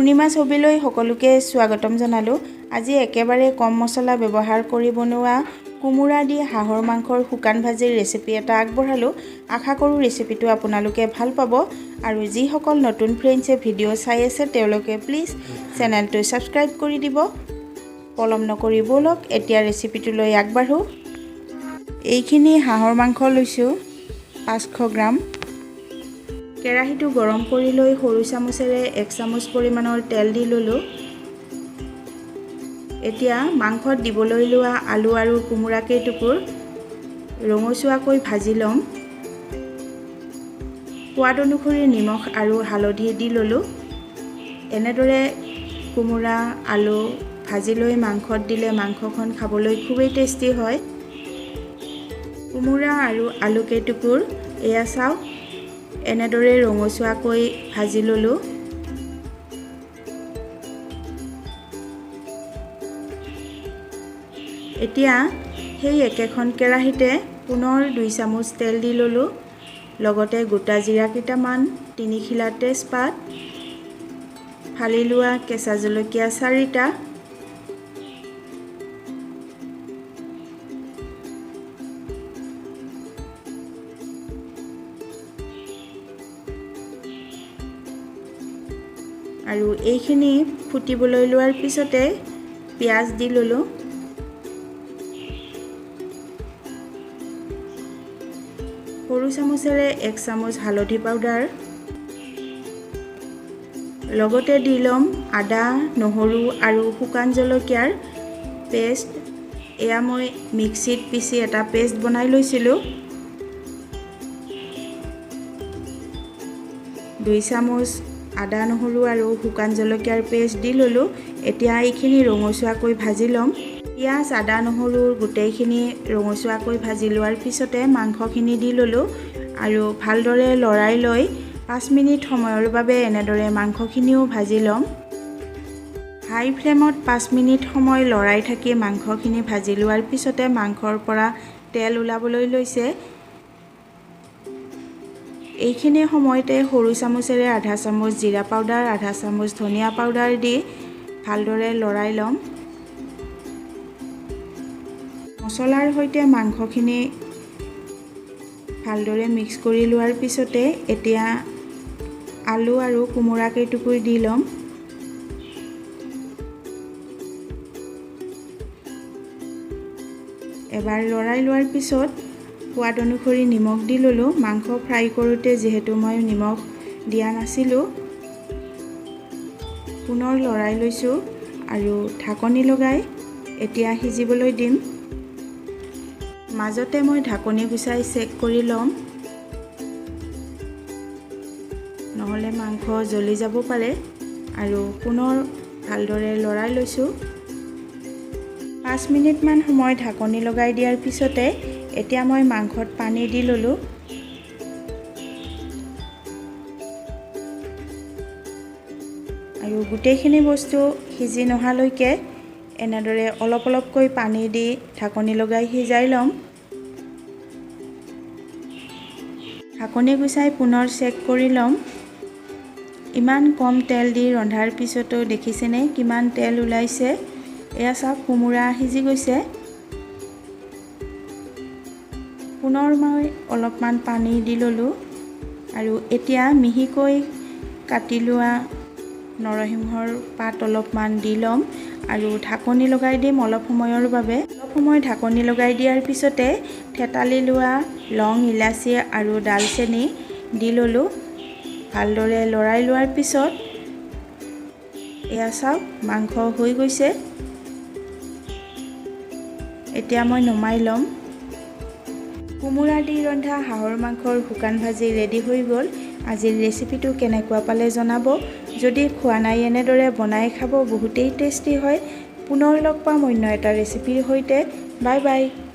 পূৰ্ণিমা ছবিলৈ সকলোকে স্বাগতম জনালোঁ। আজি একেবাৰে কম মছলা ব্যৱহাৰ কৰি বনোৱা কোমোৰা দি হাঁহৰ মাংসৰ শুকান ভাজিৰ ৰেচিপি এটা আগবঢ়ালোঁ। আশা কৰোঁ ৰেচিপিটো আপোনালোকে ভাল পাব। আৰু যিসকল নতুন ফ্ৰেণ্ডছে ভিডিঅ' চাই আছে তেওঁলোকে প্লিজ চেনেলটো ছাবস্ক্ৰাইব কৰি দিব। পলম নকৰি ব'লক এতিয়া ৰেচিপিটোলৈ আগবাঢ়োঁ। এইখিনি হাঁহৰ মাংস লৈছোঁ 500 গ্ৰাম। কেৰাহীটো গৰম কৰি লৈ সৰু চামুচেৰে 1 চামুচ পৰিমাণৰ তেল দি ল'লোঁ। এতিয়া মাংসত দিবলৈ লোৱা আলু আৰু কোমোৰা কেইটুকুৰ ৰঙচুৱাকৈ ভাজি ল'ম। সোৱাদ অনুসৰি নিমখ আৰু হালধি দি ল'লোঁ। এনেদৰে কোমোৰা আলু ভাজি লৈ মাংসত দিলে মাংসখন খাবলৈ খুবেই টেষ্টি হয়। কোমোৰা আৰু আলু কেইটুকুৰ এয়া চাওক এনেদৰে ৰঙচুৱাকৈ ভাজি ল'লোঁ। এতিয়া সেই একেখন কেৰাহীতে পুনৰ 2 চামুচ তেল দি ল'লোঁ। লগতে গোটা জিৰা কেইটামান, 3 খিলা তেজপাত, ফালি লোৱা কেঁচা জলকীয়া 4টা, আৰু এইখিনি ফুটিবলৈ লোৱাৰ পিছতে পিঁয়াজ দি ল'লোঁ। সৰু চামুচেৰে 1 চামুচ হালধি পাউডাৰ, লগতে দি ল'ম আদা, নহৰু আৰু শুকান জলকীয়াৰ পেষ্ট। এয়া মই মিক্সিত পিচি এটা পেষ্ট বনাই লৈছিলোঁ। 2 চামুচ আদা, নহৰু আৰু শুকান জলকীয়াৰ পেষ্ট দি ল'লোঁ। এতিয়া এইখিনি ৰঙচুৱাকৈ ভাজি ল'ম। পিঁয়াজ, আদা, নহৰুৰ গোটেইখিনি ৰঙচুৱাকৈ ভাজি লোৱাৰ পিছতে মাংসখিনি দি ল'লোঁ আৰু ভালদৰে লৰাই লৈ 5 মিনিট সময়ৰ বাবে এনেদৰে মাংসখিনিও ভাজি ল'ম। হাই ফ্লেমত 5 মিনিট সময় লৰাই থাকি মাংসখিনি ভাজি লোৱাৰ পিছতে মাংসৰ পৰা তেল ওলাবলৈ লৈছে। এইখিনি সময়তে সৰু চামুচেৰে আধা চামুচ জিৰা পাউডাৰ, আধা চামুচ ধনিয়া পাউডাৰ দি ভালদৰে লৰাই ল'ম। মছলাৰ সৈতে মাংসখিনি ভালদৰে মিক্স কৰি লোৱাৰ পিছতে এতিয়া আলু আৰু কোমোৰা কেইটুকুৰ দি ল'ম। এবাৰ লৰাই লোৱাৰ পিছত সোৱাদ অনুসৰি নিমখ দি ল'লোঁ। মাংস ফ্ৰাই কৰোঁতে যিহেতু মই নিমখ দিয়া নাছিলোঁ, পুনৰ লৰাই লৈছোঁ আৰু ঢাকনি লগাই এতিয়া সিজিবলৈ দিম। মাজতে মই ঢাকনি গুচাই চেক কৰি ল'ম, নহ'লে মাংস জ্বলি যাব পাৰে। আৰু পুনৰ ভালদৰে লৰাই লৈছোঁ। 5 মিনিটমান সময় ঢাকনি লগাই দিয়াৰ পিছতে এতিয়া মই মাংসত পানী দি ল'লোঁ। আৰু গোটেইখিনি বস্তু সিজি নহালৈকে এনেদৰে অলপ অলপকৈ পানী দি ঢাকনি লগাই সিজাই ল'ম। ঢাকনি গুচাই পুনৰ চেক কৰি ল'ম। ইমান কম তেল দি ৰন্ধাৰ পিছতো দেখিছেনে কিমান তেল ওলাইছে। এয়া চাওক কোমোৰা সিজি গৈছে। পুনৰ মই অলপমান পানী দি ল'লোঁ আৰু এতিয়া মিহিকৈ কাটি লোৱা নৰসিংহৰ পাত অলপমান দি ল'ম আৰু ঢাকনি লগাই দিম অলপ সময়ৰ বাবে। অলপ সময় ঢাকনি লগাই দিয়াৰ পিছতে থেতালি লোৱা লং, ইলাচি আৰু ডালচেনি দি ল'লোঁ। ভালদৰে লৰাই লোৱাৰ পিছত এয়া চাওক মাংস হৈ গৈছে। এতিয়া মই নমাই ল'ম। কোমোৰা দি ৰন্ধা হাঁহৰ মাংসৰ শুকান ভাজি ৰেডি হৈ গ'ল। আজিৰ ৰেচিপিটো কেনেকুৱা পালে জনাব। যদি খোৱা নাই এনেদৰে বনাই খাব, বহুতেই টেষ্টি হয়। পুনৰ লগ পাম অন্য এটা ৰেচিপিৰ সৈতে। Bye bye.